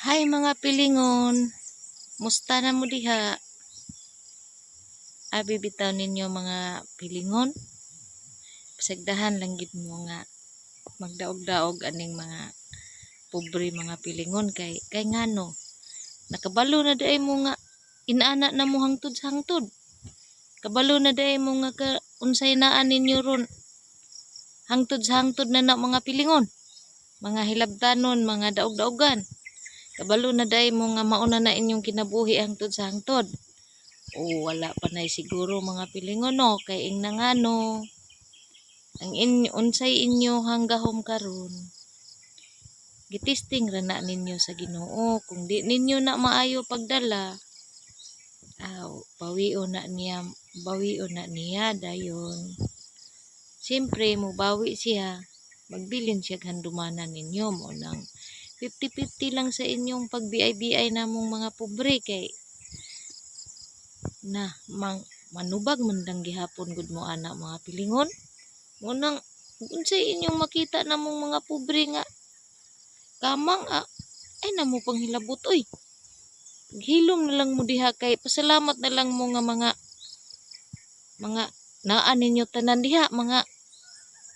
Hi, mga pilingon. Musta na mo diha? Abi bitaw ninyo, mga pilingon. Pasagdahan lang gid mo nga magdaog-daog aning mga pobre, mga pilingon, kay ngano, nakabalo na diay mo nga inaana na mo hangtod sa hangtod. Kabalo na diay mo nga ka unsay naa ninyo ron, hangtod sa hangtod na na, mga pilingon. Mga hilabtanon, mga daog-daogan. Kabalo na diay mo nga mauna na inyong kinabuhi hangtod sa hangtod. O wala pa nay siguro, mga pilingon, no, kay ing nangano ang in, unsay inyo hanggahom karon, gitesting ra na ninyo sa Ginoo. Kung di ninyo na maayo pagdala, aw, bawio na niya, bawio na niya dayon. Siyempre mubawi siya, magbilin siya handumanan ninyo. Mo nang 50-50 lang sa inyong pag-BI-BI namong mga pobre, kay na mang manubag man dang gihapon gud mo ana, mga pilingon. Mo nang unsay inyong makita namong mga pobre nga kamang, ah, ay namo pang hilabot oy. Hilom na lang mo diha kay pasalamat na lang mo nga mga naa ninyo tanan diha, mga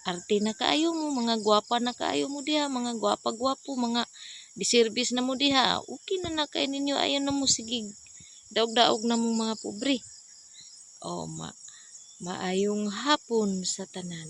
arte na kaayo mo, mga gwapa na kaayo mo diha, mga gwapa-gwapo, mga diservice na mo diha. Okay na na kay ninyo, ayaw na mo sige daog-daog na mong mga pobre. O maayong hapon sa tanan.